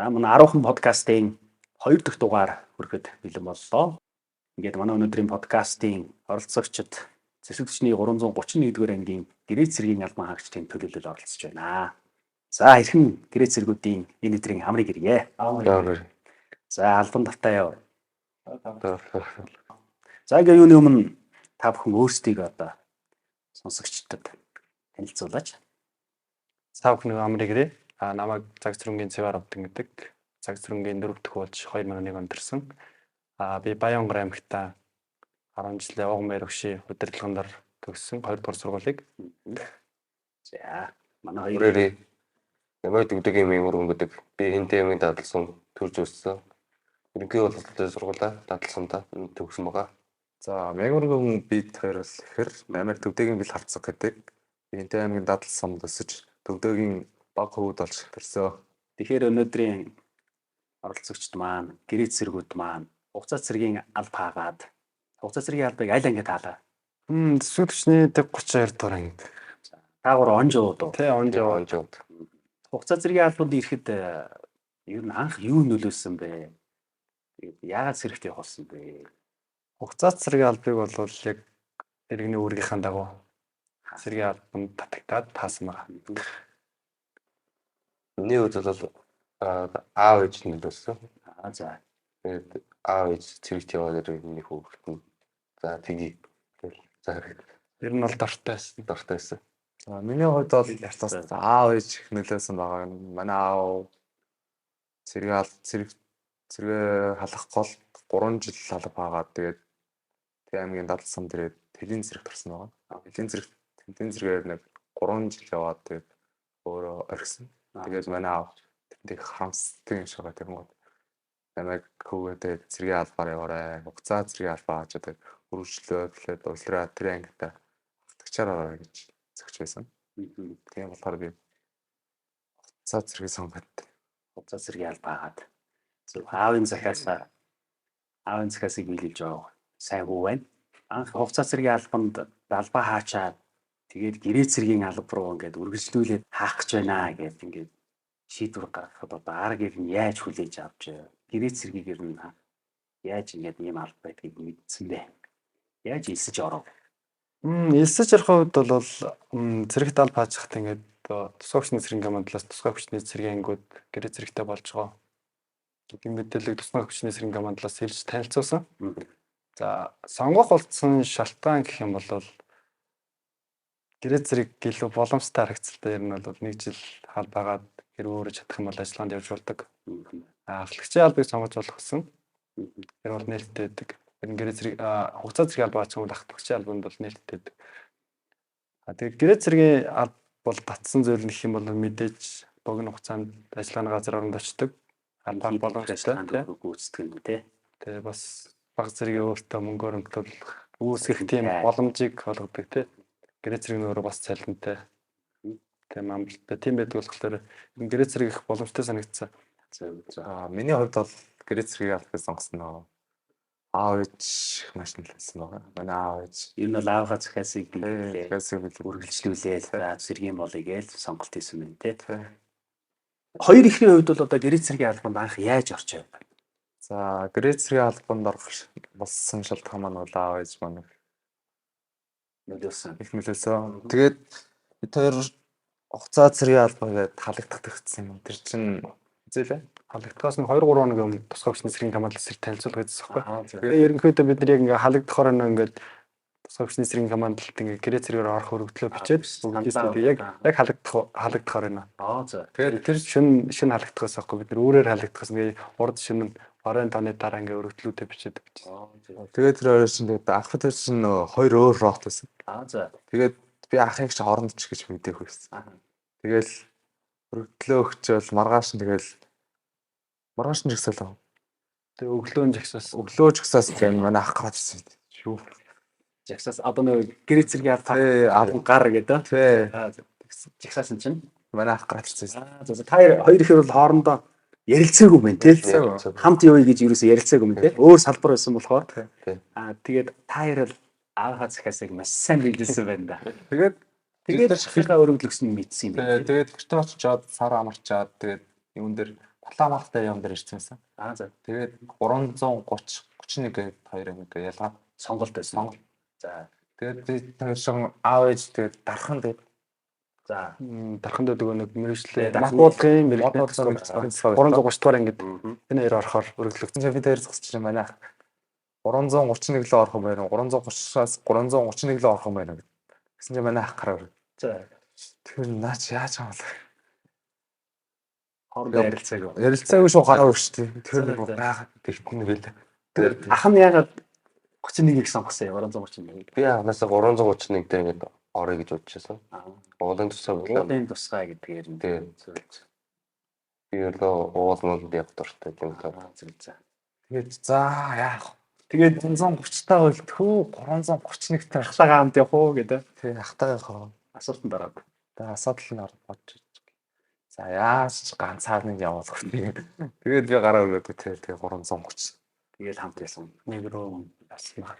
За манай 10хан подкастын 2 дахь дугаар хүрэхэд бэлэн боллоо. Ингээд манай өнөөдрийн подкастын оролцогчид Зэсэгчний 331-р ангийн гэрээ цэргийн албан хаагчдын төлөөлөл оролцож байна. За хэрхэн гэрээ цэргүүдийн энэ өдрийн хамрыг ирье. За албан давтаа яв. За ингээ юуны өмнө та бүхэн өөрсдийгөө одоо сонсогчдод танилцуулаач. Та бүхэн амрыг ирье. А намайг Цаг цэрэнгийн Цэвар Овдон гэдэг. Цаг цэрэнгийн 4 дахь болж 2001 онд төрсөн. А би Баянгар аймагта 10 жилийн Уган Мэрэгши удирдлагын дор төгссөн 2 дугаар сургуулийг. За манай хоёр Бүрээрээ намайг дэгдэгийн мэмэр өнгөдөг. Би хинтээ аймгийн дадлсан төрж өссөн. Ерөнхий боловсролын сургуулаа дадлсандаа төгссөн байгаа. За мягмарган бид хоёр бол ихэр намайг Төвдөгийн бэл харцаг гэдэг. Би Хинтээ аймгийн дадал сумд өсөж Төвдөгийн баг хөвгүүд болж төрсөө. Тэгэхээр өнөөдрийн оролцогчд маань гэрээ цэргүүд маань хугацаа цэргийн алба хаагаад хугацаа цэргийн албыг аль ангид хаалаа? Төсөөлөгчний 32 дугаар ангид. Та гур онжууд уу? Тэ онжоо. Онжууд. Хугацаа цэргийн албанд ирэхэд ер нь анх юу нөлөөлсөн бэ? Тэгээд яагаад цэрэгт явах болсон бэ? Хугацаа цэргийн албыг бол яг иргэний үүргийнхаа дагуу цэргийн албанд татагтаад таасан байгаа. Миний хувьд бол аав ээж нөлөөлсөн. Аа за. Тэгээд аав ээж цэрэгт яваад ирэх миний хүүхэд нь за тэгье. Тэгэл за Ер нь бол дортой байсан. дортой байсан. За миний хувьд бол бас аав ээж их нөлөөсөн байгаа. Манай аав цэрэг цэрэг цэргээ халах гол 3 жил алба хаагаад тэгээд тэг аймгийн дадал сум дээрээ тэлийн цэрэгт орсон байгаа. Тэлийн цэрэг тэлийн цэргээр нэг 3 жил яваад тэгээд өөрөө орхисон. Тэгээд манай аав тэнд их харамсдаг юм шиг байгаа тийм үү. Намайг хөвгөөдөө цэргийн албаар яваарай. Хугацаа цэргийн албаа гэж тэгээд үргэлжлөө тэгэхээр улираа тэр ангита хатгчаар ороо гэж зөгч байсан. Тийм болохоор би хугацаа цэргийг сонгоод Хугацаа цэргийн алба хаагаад зөв аавын захиасыг биелүүлж байгаа сайн хүү байна. Анх хугацаа цэргийн албанд албаа хаачаад тэгээд гэрээ цэргийн алба руу ингээд үргэлжлүүлээд хаах гэж байна гэд ингээд шийдвэр гаргахад одоо арга гэр нь яаж хүлээж авч гэрээ цэргийг ер нь яаж ингээд ийм алба байдгийг мэдсэн бэ? Яаж элсэж оров? Элсэж орох хувьд бол цэрэгт алба хаачхад ингээд тусгай хүчний цэргийн командлаас тусгай хүчний цэргийн ангиуд гэрээ цэрэгтэй болж байгаа гэдэг мэдээллийг тусгай хүчний цэргийн командлаас хэлж танилцуулсан. За сонгох болсон шалтгаан гэх юм бол гэрээ цэрэг илүү боломжтой харагцалтай ер нь бол нэг жил халбаагаад хэрэг өөрөө чадах юм бол ажиллагаанд явж болдог. Ахлагчийн албыг сонгож болох гэсэн. Тэр бол нээлттэй байдаг. Тэр нь гэрээ цэрэг хугацаа цэргийн албаа ч юм уу ахлагчийн албанд бол нээлттэй байдаг. Тэгээд гэрээ цэргийн алба бол татсан зүйл нь гэх юм бол мэдээж богино хугацаанд ажиллагааны газар оронд очдог. Албаар боломжтой тий. Гүйцэтгэх юм тий. Тэгээ бас баг зэргийн өөртөө мөнгө хөрөнгөлөх үүсгэх тийм боломжийг олгодог тий. Гэрээ цэрэг нь өөрөө бас цалинтай. Тийм амжилттай тийм байдаг болохоор гэрээ цэрэг их боломжтой санагдсан. Зөв зөв. Миний хувьд бол гэрээ цэргийн албыг сонгосон нөө. Аав ээж маш нөлөөлсөн байгаа. Манай аав ээж ер нь бол аавынхаа захиасыг биелүүлээ. Захиасыг биелүүлээ. Үргэлжлүүлээл за цэргийн болъё гээл сонголт хийсэн юм тий. Хоёр ихрийн хувьд бол одоо гэрээ цэргийн албанд анх яаж орч байв? За гэрээ цэргийн албанд орох болсон шалтгаан маань бол аав ээж маань нөлөөлсөн. Их нөлөөлсөн. Тэгээд бид хоёр хугацаа цэргийн албаа гээд халагдах төрсөн юм. Тэр чинь үзээлээ. Халагдахаас нэг 2 3 хоног өмнө тусгай хүчний цэргийн командлаас зэрэг танилцуулга хийсэн байхгүй. Тэгээд ерөнхийдөө бид нар яг ингээ халагдахаар нөө ингээд тусгай хүчний цэргийн командлалт ингээ гэрээ цэргээр орох өргөдлөө бичээд бүгдээсээ яг яг халагдахаар байна. Аа за. Тэгээд тэр шин халагдахаас байхгүй бид нар өөрөөр халагдахаас ингээ урд шин оройн тооны дараа ингээ өргөдлүүдээ бичээд бичсэн. Тэгээд тэр хоёр чинь тэгээд анх тэр чинь нөгөө хоёр өөр рот байсан. Аа за. Тэгээд би ахыг чи оронд ч гэж мэдээгүй байсан. Тэгэл өргөдлөө өгчөөл маргааш нь тэгэл маргааш нь жигсаалаа. Тэгээ өглөө нь жагсаас. Өглөө жагсаас тийм манай ах гараад ирсэн. Шүү. Жагсаас одоо нөгөө гэрээ цэргийн алба гар гэдэг. Тий. Жагсаасан чинь манай ах гараад ирсэн. Аа за та хоёр ихээр бол хоорондоо ярилцаагүй юм тий. Хамт явъя гэж юусоо ярилцаагүй юм тий. Өөр салбар байсан болохоор. Аа тэгээд та хоёр бол аавынхаа захиасыг маш сайн биелүүлсэн байна да. Тэгээд Тэгээд ахынхаа өргөдлөгсөн мэдсэн юм байна. Тэгээд гэртээ очичоод сар амарчаад тэгээд юун дээр Долоо хамгаалалтай юм дээр ирсэн байсан. Аа за. Тэгээд 330 31 гээд хоёр нэг ялгаа Сонголт байсан. Сонголт. За. Тэгээд би тэр шиг аав ээж тэгээд дархан тэгээд За. Дархан дөдөг нэг мэрэгчлээ. Тэгээд Мах буулгын мод мэрэгжлийн буулгын 330 дугаар ангид Мгм. энэ хоёр орохоор өргөдлөгдсөн. Тэгсэн чинь би тэр зогсож чинь манай ах 331 лөө орох юм байна уу? 330-аас 331 лөө орох юм байна уу гэд. Тэгсэн чинь манай ах гараа өргөд. За. Тэгэхээр наач яаж юм бол Хоорондоо ярилцаагүй. ярилцаагүй шүү гараа өргөж тий. Тэр нэг За, за. байгаад Тэгтэн байл. Тэгээд ах нь яагаад 31-ийг сонгосон юм? 331-ийг. Би анхнаасаа 331 дээр ингээд орё гэж бодчихсон. Аа. Уулын тусаа бодлоо. Уулын тусгай гэдгээр нь Тэгээд зөв. би өөрөө уул муулд явах дуртай юм л. Аа зөв зөв. тэгээд за яах вэ? Тэгээд 330 таа үлдэх үү? 331 таа ахтайгаа хамт явах уу гэдэг тий ахтайгаа асуултанд ороод. Тэгээ асуудал нь ороод бодож иж. За яаж ч ганцаар нэг явуулах вэ? Тэгээд би гараа өргөдөг тий тэгээ 330. Тэгээл хамт явсан. Нэг рүү явсан баг.